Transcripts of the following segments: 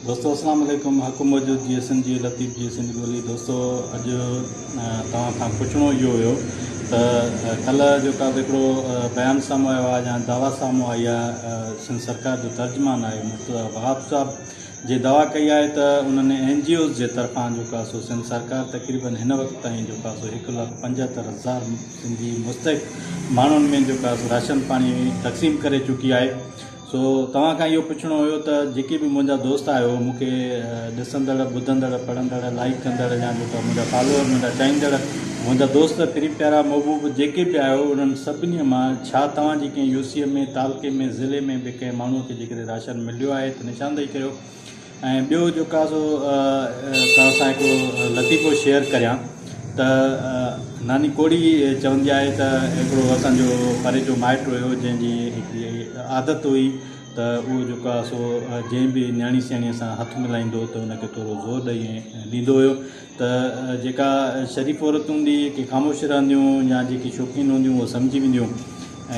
دوستو اسلام عليڪم حق موجود جي سنڌ جي لطيف جي سنڌ ٻولي دوستو اڄ توهان کان پڇڻو اهو هيو ته ڪلهه جيڪا به هڪڙو بيان سامهون آيو آهي يا دعويٰ سامهون آئي آهي سنڌ سرڪار جو ترجمان آهي مرتضيٰ وهاب صاحب جي دعويٰ ڪئي آهي ته انهن اين جي اوز جي طرفان جيڪو آهي سو سنڌ سرڪار تقريبن هن وقت تائين جيڪو آهي سو هڪ لک پنجهتر هزار سنڌي مستحق ماڻهن ۾ جيڪو آهي سو راشن پاڻي تقسيم ڪري چڪي آهي سو توهان کان اهو پڇڻو هيو ته جيڪي به منهنجا دوست آهيو مون کي ڏسندڙ ٻڌندڙ پڙهندڙ لائيڪ ڪندڙ يا جيڪا منهنجا فالوور منهنجا چاهيندڙ منهنجا دوست پرين پيارا محبوب جيڪي به آهيو انهن سڀني مان ڇا توهان جي ڪنهن يو سي ۾ تعلقي ۾ ضلعي ۾ به ڪنهن ماڻهو کي جيڪڏهن راشن مليو آهي ته نشاندهي ڪريو ۽ ٻيو جيڪو آهي سو توهان سان هڪڙو لطيفو شيئر ڪريان ته ناني ڪوڙي چوندي آهي ته هڪڙو اسان جو پري جو مائٽ هيو جنهن جي هڪڙي عادت هئي ته اهو جيڪو آهي سو جنهن به نياڻي سياڻي سان هٿ ملائيندو هو ته ان کي ٿورو زور ڏئي ڏيندو هيو ته جيڪا شريف عورت هوندي ڪي خاموش رهنديون يا جيڪي شوقين هونديون اهي سمجهي وينديون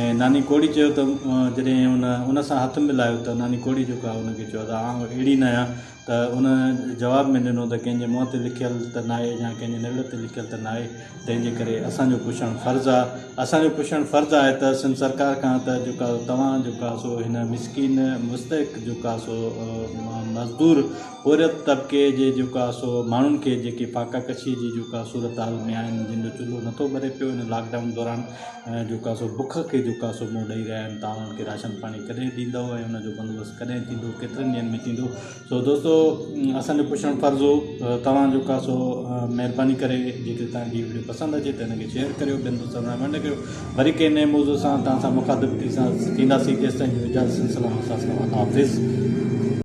۽ ناني ڪوڙي چيو ته جڏهن ان ان سان هٿ ملايو ته ناني ڪوڙي جيڪو آهي ان کي چيو ته آئون اهڙي نه آهيان ته ان جواب ۾ ڏنو ته ڪنهن جي منهن تي لکيل ته ناهي يا ڪنهن جي نوڙ تي لکيل ته ناهي تنهن جي ڪري اسان جو پڇڻ فرض آهي اسان جو پڇڻ فرض آهي ته سنڌ سرڪار کان ته جيڪو آهي توهان جيڪو آهي سو هن مسڪين مستحق جيڪو آهي سو مزدور پورهيت طبقي جي جيڪو آهي سو ماڻهن کي جيڪي فاقا ڪشي جي جيڪو آهي صورتحال ۾ آهن جن جو چلهو نٿو ٻري پيو هن لاڪ ڊائون دوران جيڪو آهي سو بک کي جيڪو آهي سو منهن ڏئي رهيا آهن توهان انهن کي راشن پاڻي ڪڏهن ڏيندؤ ۽ ان جو بندوبست ڪڏهن ٿيندو ڪيترن ڏينهن ۾ ٿيندو سو دوستو اسان جو پڇڻ فرض هو توهان جيڪو آهي سو مهرباني ڪري جيڪڏهن توهان کي ويڊيو پسند اچي ته هن کي شيئر ڪريو ٻين دوستن سان ونڊ ڪريو وري ڪنهن نئين موضوع سان توهان سان مخاطب ٿينداسين تيستائين جو اجازت سلام الله حافظ.